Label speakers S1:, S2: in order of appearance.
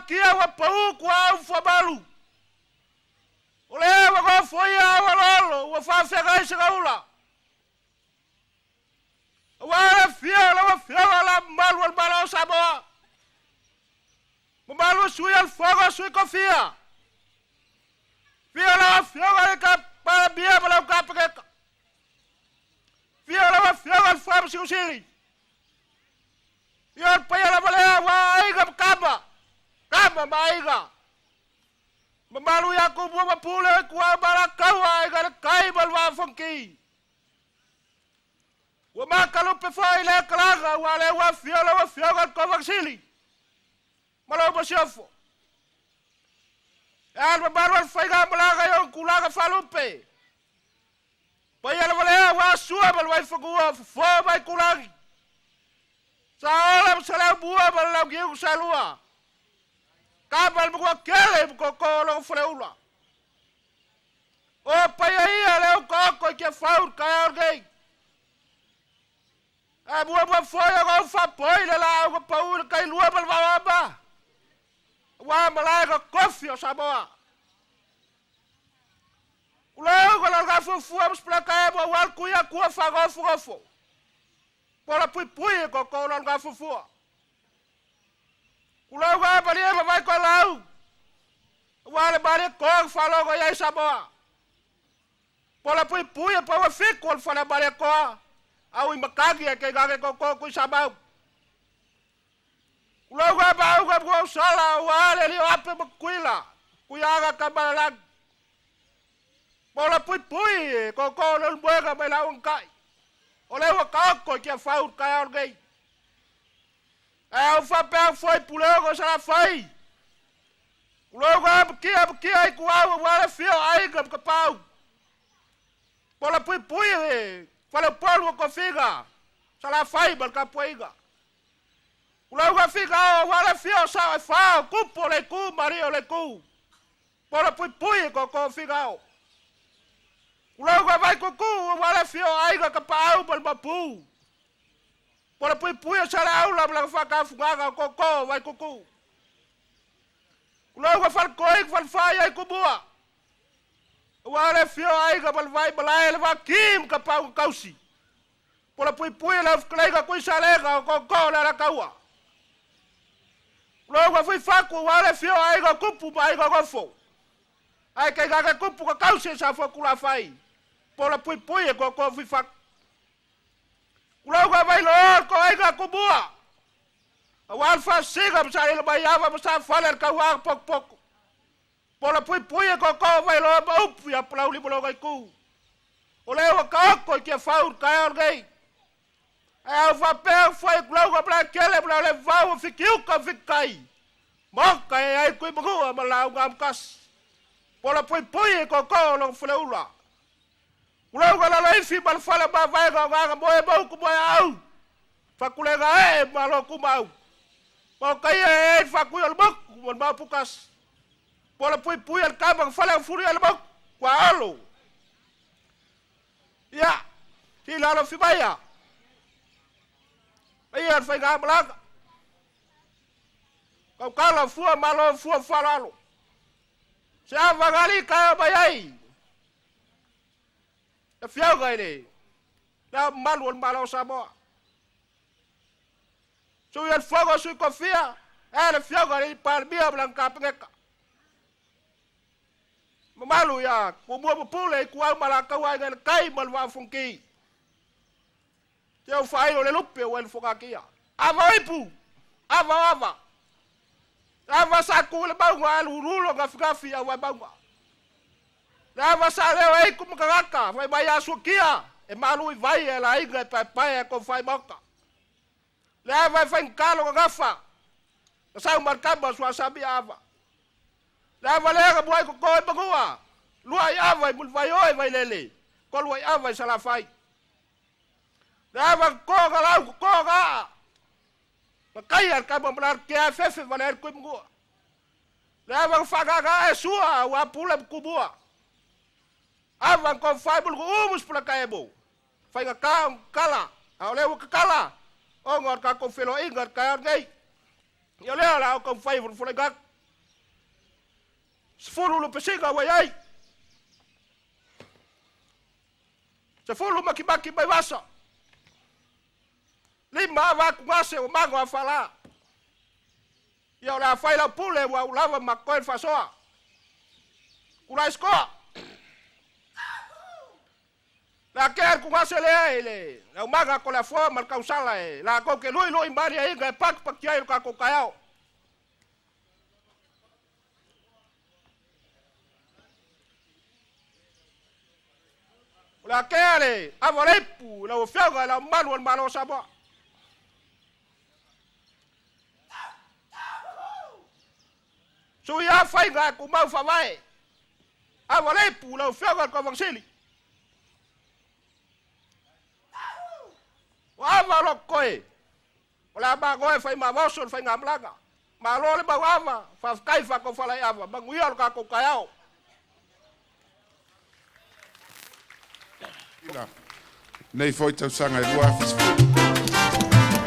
S1: Kia ua pau kuau fuamalu. O lea ua gofoia au aloalo ua faafeagai segaula. Aua le afio o lau Afioga o Le Ao Mamalu o le Malo o Samoa, mamalu o Sui o le Fono a Sui Tofia, afio lau Afioga i le Palemia ma lau Kapeneta, afio lau Afioga i le Faamasino Sili, ia o le paia lava lea aua Aiga ma Tama, Tama ma Aiga, mamalu ia Tumua ma Pule, Ituau ma Alataua, Aiga i le Tai ma le Vaa o Fonoti. Ua matalupe foi lea talaga aua o lea ua afio lau Afioga i le Kovana Sili ma lau Masiofo. E a le mamalu o le faigamalaga i ona tulaga faalupe. Paia lava lea aua Sua ma le Vaifanua, Fofo ma Aitulagi, Saola ma Saleaaumua ma le Launiu Saelua, Tama le Manuatele ma Tootoo o lona Faleula. O paia ia lea ua taoto i Tiafau i le taeao lenei. Ae muamua foi ona ou faapoi le laau na pau i le tailua ma le vaoama, aua malae na tofi o Samoa. Tulou na lalagafuafua ma Sipulataemo aua le Tuiatua faanofonofo, pola puipui e tootoo lalagafuafua. Tulou na malie ma Vaitoelau, aua le malie toa na faalogo i ai Samoa. Pola puipui e pau e fitu o le fale Malietoa, au i matagi ae tainane tootoo Tuisamau. Tulou na maauga ma Nuuausala, aua le alii o Ape ma Tutuila, Tuiaana Tamaalelagi. Pola puipui e tootoo Leulumoega mai Lauagatai, o lea ua taoto i Tiafau i le taeao lenei. Ae au faapea foi Puleono i Salafai, Tulou na matia matia ituau aua le afio o Aiga ma Tapaau. Pola puipui e Faleupolu o Tofiga, Salafai ma le tapuaiga. Tulou na Figao aua le afio o Sao e fa o Tupu o le Itu ma Alii o le Itu. Pola puipui e Tootoo o Figao. Tulou na Vaituutuu aua le afio o Aiga Tapaau ma le Maopu. Pola puipui o Saleaula ma lana faatafugaga o Tootoo o Vaituutuu. Tulou na faletoi ma falefai ai Tumua, aua le afio o Aiga ma le Vaimalae, le Vati ma Tapaau na tausi. Pola puipui e lau fetalaiga Tuisalega o Tootoo o le Alataua. Tulou na Fuifatu aua le afio o Aiga o Tupu ma Aiga o Nofo. Ae tainane Tupu na tausi e Safoatulafai. Pola puipui e Tootoo o Fuifatu. Tulou na Vailoa le toaiga Tumua, aua le faasisiga ma saililo mai ava ma safale le tauaga potopoto. Pola puipui e tootoo Vailoa ma upu ia Palauli ma lona itu. O lea ua taoto i Tiafau i le taeao lenei. Ae au faapea fai tulou na Malaetele ma Lealevau o Fitiuta ma Fititai. Maota e ai Tuimanua ma Lauga Amotasi. Pola puipui e tootoo lona faleula. Tulou na Laloifi ma le fale o Mavaega o Gagamoe ma utu Moeaau, Fatulega ee ma Lotumau. Maota ia e ai le faatui o le motu ma le Maoputasi. Pola puipui a le tama na fale au fuli ai le motu, Tuaolo. Ia, si lalo fi maia. Ia le faigamalaga. Tautala fua malo fua faaaloalo. Se ava gali taeao mai ai. Le Afioga i le Ao Mamalu o le Malo o Samoa. Sui o le Fono a Sui Tofia, e le Afioga i le Palemia ma lana Kapeneta. Mamalu ia Tumua ma Pule, Ituau ma Alataua, Aiga i le Tai ma le Vaa o Fonoti. Te au faailo le lupe ua i le fogatia. Ava o ipu, ava o ava. Ava sa tu i le mauga ae lululo gafigafi i auvae mauga. Le ava sa leo e itu ma tagata, fai mai a suakia, e malu i vai e laiga e paepae e tofai maota. Le ava e faigata lona gafa, na sau ma le tama suasami ava. Le ava lea na muai toto i manua, lua i ava i Mulivai o i Vailele, tolu ai ava i Salafai. Le ava toto na lau toto na aa, na taia le tama ma e fefe vale ai le Tuimanua. Le ava na faagaga e sua aua Pule ma Tumua. Ava na tofai Mulukuumu Sipulataemo, faigata ona tatala, a o lea ua tatala ona o le tatou feloaiga i le taeao lenei. Ia o lea o le a ou taumafai e folafola atu. 10 lupesiga ua i ai. 10 makimaki mai vasa. 5 ava atugase o mago a fala. Ia o le a fai lau pule ua ou lava ma koe le faasoa. Tulai sikoa. Le a kea le tugase lea i le aumaga a Toleafoa ma le tausala e latou te luilui ma aliaiga e patipati ai lo tatou taeao. O le a tea le ava o le ipu i lau Afioga i Le Ao Mamalu o le Malo o Samoa. Sui a faiga e tumau faavae. Ava o le ipu i lau Afioga i le Kovana Sili. O ava o lo o totoe, o le a magoe faimavoso le faigamalaga. Malo le mauava, faafetai faatofalaiava, manuia lo tatou taeao.
S2: Nei foi tausaga e 2010.